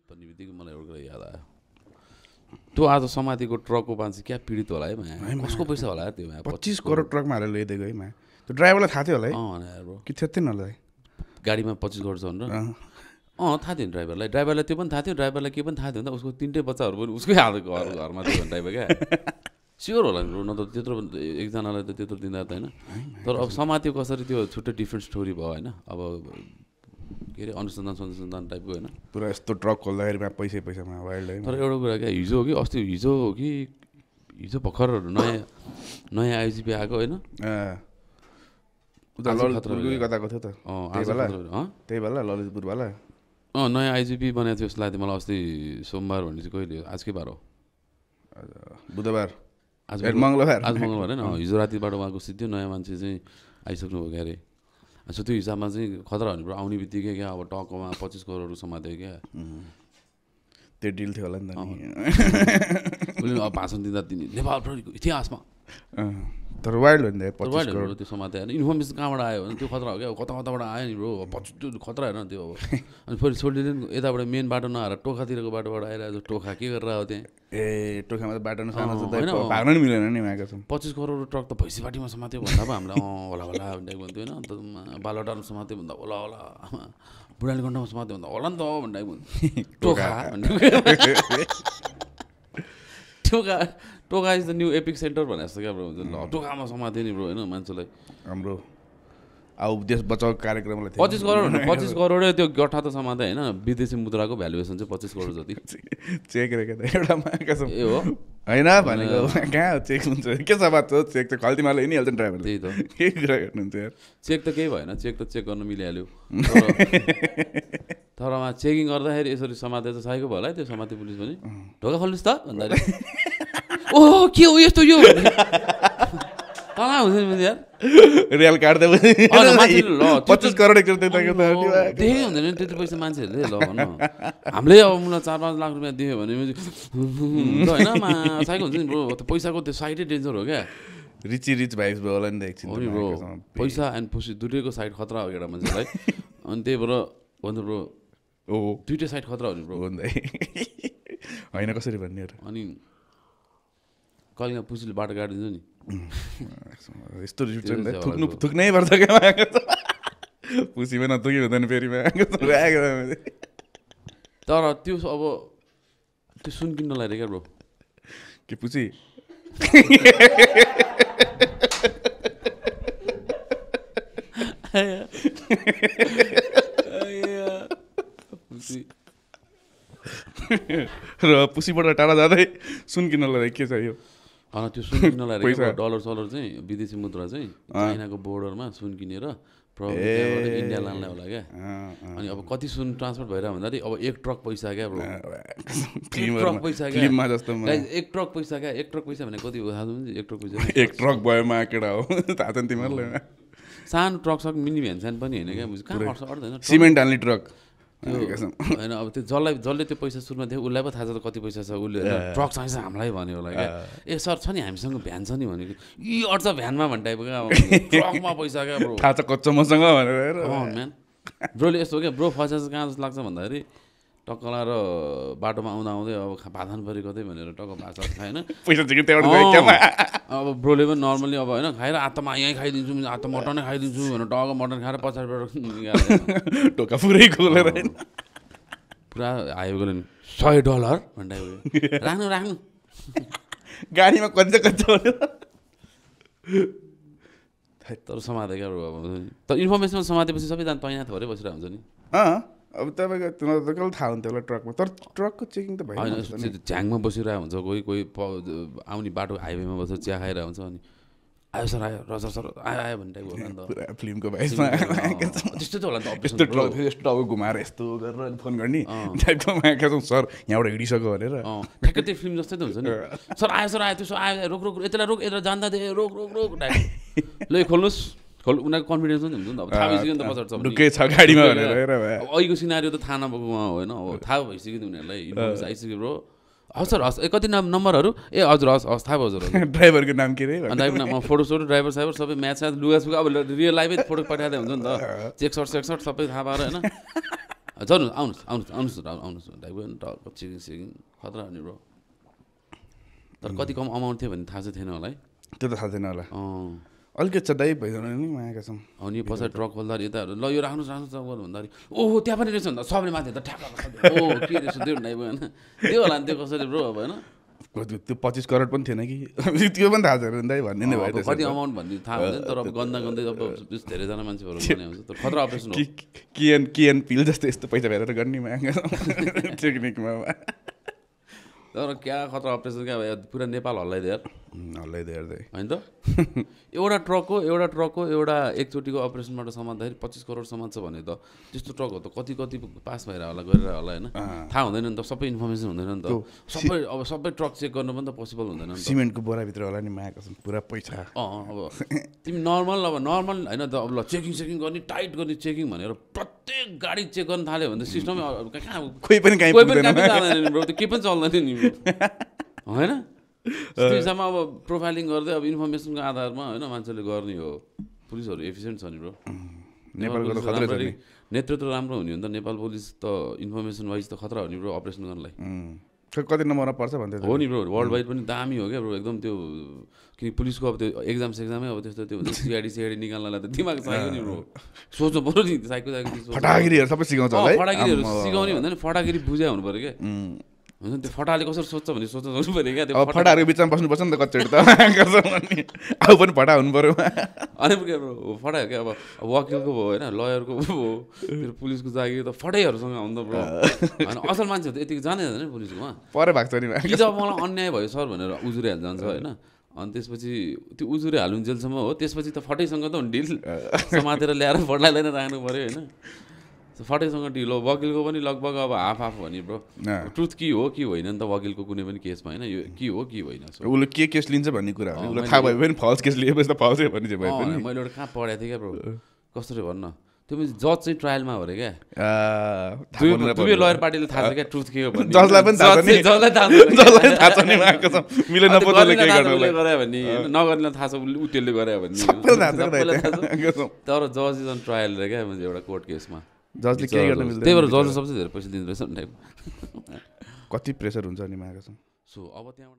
भन्ने बित्तिकै मलाई एउटा कुरा याद आयो त्यो आज समातिको ट्रकको मान्छे क्या पीडित होला है माया कसको पैसा होला त्यो माया 25 करोड ट्रकमा हालेर ल्याइदिएको है माया त्यो ड्राइभरलाई थाहा थियो होला है ब्रो कि थियो थिएन होला है गाडीमा 25 करोड छ भनेर थाहा थियो नि ड्राइभरलाई त्यो पनि थाहा थियो ड्राइभरलाई के पनि थाहा थियो नि त उसको 3टै बच्चाहरू पनि उसकै घरमा थियो ड्राइभर क्या स्योर होला नि न त त्यत्रो एकजनालाई त त्यत्रो दिँदा त होइन तर अब समात्यो कसरी त्यो छुट्टै डिफ्रेन्ट स्टोरी भयो होइन अब के अरे अनुसन्धान टाइपको होइन पुरा यस्तो ट्रक खोल्दाखेरिमा पैसामा वाइल्ड है तर एउटा कुरा क्या हिजो हो कि हिजो भर्खर नयाँ आइजिपी आएको होइन कताको थियो त त्यही बेला ललितपुरवाला नयाँ आइजिपी बनाएको थियो जस्तो लाग्थ्यो मलाई अस्ति सोमबार भने चाहिँ कहिले आजकै बार हो बुधबार आज मङ्गलबार होइन हिजो रातिबाट उहाँको सिद्धि नयाँ मान्छे चाहिँ आइसक्नुभयो क्या अरे सो त्यो हिसाबमा चाहिँ खतरा हुने आउने बित्तिकै क्या अब टकमा 25 करोड समात्यो क्या त्यो डिल थियो होला नि त उसले अब भाषण दिँदा दिने नेपाल प्रहरीको इतिहासमा तर वाइल्ड हो नि 25 करोड त्यो समात्यो होइन इन्फर्मेसन कहाँबाट आयो भने त्यो खतरा हो क्या कताबाट आयो नि ब्रो त्यो खतरा होइन त्यो अब अनि फेरि छोडिदिनु यताबाट मेन बाटो नआएर टोखातिरको बाटोबाट आइरहेको टोखा के गरेर आयो त्यहाँ ए टोखामा त बाटो सानो छ भाग्न नि मिलेन नि उहाँको 25 करोड ट्रक त भैँसीपाटीमा समात्यो भन्दा पो हामीलाई होला होला भन्दै भन्थ्यो होइन अन्त बालुवाटारमा समात्यो भन्दा होला होला बुढाली गण्डमा समात्यो भन्दा होला नि त भन्दै भन्थ्यो टोखा भन्ने टोका is the new epic centre भने जस्तो क्या ब्रो हुन्छ टोकामा समात्यो नि ब्रो होइन मान्छेलाई हाम्रो अब देश बचाउ कार्यक्रमलाई 25 करोड त्यो गठा त समात्यो होइन विदेशी मुद्राको भ्यालुएसन चाहिँ 25 करोड जति चेक रेखा त एउटा माका छ ए हो होइन भनेको कहाँ चेक हुन्छ के समात्छ चेक त खल्तीमा लिइहाल्छ नि ड्राइभर त्यही त के कुरा गर्नुहुन्छ यार चेक त केही भएन चेक त चेक गर्न मिलिहाल्यो तर चेकिङ गर्दाखेरि यसरी समाते त साइको भयो होला त्यो समाते पुलिस पनि ढोका खोल्नुहोस् त भन्दाखेरि ओ के हो यस्तो यो कहाँ हुन्छ नि यार रियल काट्दै 25 करोड देखेको हुँदैन नि त्यति पैसा मान्छेहरूले ल भन हामीले अब मलाई 4-5 लाख रुपियाँ दियो भने होइन साइको हुन्छ नि ब्रो पैसाको त्यो साइडै डेन्जर हो क्या रिच भाइब्स भयो होला नि त एकछिन ब्रो पैसा एन्ड पुसी दुईटैको साइड खतरा हो एउटा मान्छेलाई अनि त्यही भएर भन्छ ब्रो दुईटै साइड खतरा हो नि ब्रो होइन कसरी भन्ने अनि कहिले पुसीले बाटो काटिदिन्छ नि यस्तो थुक्नै पर्छ क्या पुसीमा नथुकी हुँदैन फेरि तर त्यो अब त्यो सुन किन्न लाग्यो क्या ब्रो के पुसी र पुसीबाट टाढा जाँदै सुन किन्नलाई के चाहियो त्यो सुन किन्नलाई डलर चाहिँ विदेशी मुद्रा चाहिँ चाइनाको बोर्डरमा सुन किनेर इन्डिया लानलाई होला क्या अनि अब कति सुन ट्रान्सपोर्ट भइरह भन्दाखेरि अब एक ट्रक पैसा क्या ब्रो एक ट्रक पैसा क्या एक ट्रक पैसा भने कति हो थाहा छ एक ट्रक पैसा एक ट्रक भयोमा केटा हो थाहा छ नि तिमीहरूलाई सानो ट्रक सक मिनी भ्यान सानो पनि होइन क्या कहाँ पर्छ अर्थदैन सिमेन्ट हाल्ने ट्रक त्यो होइन अब त्यो जसले त्यो पैसा सुरुमा थियो उसलाई पो थाहा छ कति पैसा छ उसले ट्रक चाहिन्छ हामीलाई भन्यो होला क्या ए सर छ नि हामीसँग भ्यान छ नि भनेको यी अड्छ भ्यानमा भन्ने टाइपको क्या ट्रकमा पैसा क्या ब्रो थाहा छ कच्चा मसँग भनेर म्यान ब्रोले यस्तो हो क्या ब्रो फसा चाहिँ कहाँ जस्तो लाग्छ भन्दाखेरि टक्कला र बाटोमा आउँदै अब भात खानु पऱ्यो कतै भनेर टक्क भात खाएन अब ब्रोले पनि नर्मली अब होइन खाएर आत्मा यहीँ खाइदिन्छु आत्मा मटन नै खाइदिन्छु भनेर टक्क मटन खाएर पछाडिबाट टोका पुरै खोलेर पुरा हाई गयो नि $100 भन्दा राख्नु गाडीमा कति तर समाते क्या ब्रो अब तर इन्फर्मेसन समातेपछि सबैजना तैनाथ भएरै बसिरहेको हुन्छ नि अब तपाईँको थाहा हुन्थ्यो होला ट्रकमा तर ट्रकको चेकिङ त भएन झ्याङमा बसिरहेको हुन्छ कोही आउने बाटो हाइवेमा बसेर चिया खाइरहेको हुन्छ अनि आयो सर आयो रजर सर आयो भन्ने टाइपको होला नि त फिल्मको भाइसमा त्यस्तै त होला नि त यस्तो ट्रक यस्तो टाउको घुमाएर यस्तो गरेर फोन गर्ने टाइपको मागेका छौँ सर यहाँबाट हिँडिसक्यो भनेर ठ्याक्कै त्यो फिल्म जस्तै त हुन्छ नि सर आयो त्यसो आयो रोक यता रोक यता जान्दा दे रोक टाइप ल खोल्नुहोस् उनीहरूको कन्फिडेन्स पनि हुन्छ नि त अब थाहा भइसक्यो नि त पछाडि के छ गाडीमा भनेर अब अहिलेको सिनारियो त थाहा नभएको होइन अब थाहा भइसक्यो नि उनीहरूलाई इन्फर्मेसन आइसक्यो ब्रो हस् सर हस् कति नम्बरहरू ए हजुर हस् थाहा भयो हजुर ड्राइभरको नाम के रे ड्राइभर नाम फोटो ड्राइभर साइबर सबै म्याच लुगा सुगा अब रियल लाइफै फोटो पठाइदिए हुन्छ नि त चेक सर्ट सबै थाहा पाएर होइन चल्नु आउनुहोस् टाइप भयो नि टक्क चेकिङ खतरा नि ब्रो तर कति कम अमाउन्ट थियो भन्ने थाहा चाहिँ थिएन होला है त्यो त थाहा थिएन होला अलिकति चढाइ भइसक्यो नि मागेका छौँ अनि पछाडि ट्रक खोल्दाखेरि यताहरू ल यो राख्नुहोस् भन्दाखेरि ओहो त्यहाँ पनि रहेछ भन्दा सबले माथि त ठ्याक्क ओ के रहेछ त्यो टाइप होइन त्यो होला नि त्यो कसरी ब्रो अब होइन त्यो 25 करोड पनि थिएन कि त्यो पनि थाहा छैन दाइ भन्ने नै भयो कति अमाउन्ट भन्ने थाहा हुँदैन तर अब गन्दै अब धेरैजना मान्छेहरू गर्ने हुन्छ तर खतरा अपरेसन हो केएन पिल जस्तो यस्तो पैसा भेटेर गर्ने मागेका टेक्निकमा तर क्या खतरा अपरेसन क्या पुरा नेपाल हल्लाइदियो होइन त एउटा ट्रकको एउटा एकचोटिको अपरेसनबाट समात्दाखेरि 25 करोड समात्छ भने त त्यस्तो ट्रक हो त कति पास भएर होला गरेर होला होइन थाहा हुँदैन नि त सबै इन्फर्मेसन हुँदैन नि त सबै ट्रक चेक गर्नु पनि त पोसिबल हुँदैन नि त सिमेन्टको बोराभित्र होला नि मागेको छन् पुरा पैसा अब तिमी नर्मल होइन त अब ल चेकिङ गर्ने टाइट गर्ने चेकिङ भनेर प्रत्येक गाडी चेक गर्न थाल्यो भने त सिस्टमै कहाँ कोही पनि जाँदैन ब्रो त्यो केही पनि चल्दैन नि होइन त्यो हिसाबमा अब प्रोफाइलिङ गर्दै अब इन्फर्मेसनको आधारमा होइन मान्छेले गर्ने हो पुलिसहरू एफिसियन्ट छ नि ब्रो नेतृत्व राम्रो हुने हो नि त नेपाल पुलिस त इन्फर्मेसन वाइज त खतरा हो नि ब्रो अपरेसन गर्नलाई कति नम्बरमा पर्छ भन्दै हो नि ब्रो वर्ल्ड वाइड पनि दामी हो क्या ब्रो एकदम त्यो किनकि पुलिसको अब त्यो एक्जामै अब त्यस्तो त्यो हुन्छ सिआइडी निकाल्नलाई त दिमाग चाहियो नि ब्रो सोच्नु पऱ्यो नि साइको फटागिरीहरू सबै सिकाउँछ फटागिरीहरू सिकाउने भन्दा नि फटागिरी बुझ्या हुनु पऱ्यो क्या हुन्छ त्यो फटाले कसरी सोध्छ भने सोच्नु पऱ्यो क्या त्यो फटाहरूको बिचमा बस्नुपर्छ नि त कतिचोटि त अब पनि फटा हुनु पऱ्यो अनि फटायो क्या अब वकिलको भयो होइन लयरको भयो पुलिसको जागिर त फटाइहरूसँग आउनु त ब्रो होइन असल मान्छेहरू त यतिको जानै जाँदैन पुलिसकोमा परे भएको छ नि कि त मलाई अन्याय भयो सर भनेर उजुरिहाल्नु जान्छ होइन अनि त्यसपछि त्यो उजुरी हाल्नु जेलसम्म हो त्यसपछि त फटैसँग त डिल समातेर ल्याएर फटालाई लिएर राख्नु पऱ्यो होइन फटैसँग डिल हो वकिलको पनि लगभग अब हाफ भने ब्रो ट्रुथ के हो कि होइन नि त वकिलको कुनै पनि केसमा होइन यो के हो कि होइन उसले के केस लिन्छ भन्ने कुरा हो उसलाई थाहा भयो भने फल्स केस लिएपछि त फल्सै भन्ने चाहिँ भयो पनि मैले एउटा कहाँ पढाएको थिएँ क्या ब्रो कसरी भन्न त्यो जज चाहिँ ट्रायलमा हो अरे क्या दुवै लयर पार्टीले थाहा छ क्या ट्रुथ के हो भन्ने जजलाई पनि थाहा छ नि मिलेन गरे भने नगर्नेलाई थाहा छ उसले गरे भने तर जज इज अन ट्रायल रे क्या एउटा कोर्ट केसमा जजले के गर्न मिल्दैन त्यही भएर जजले सबसे धेरै पैसा दिँदो रहेछ नि टाइप कति प्रेसर हुन्छ नि मागेको छ सो अब त्यहाँबाट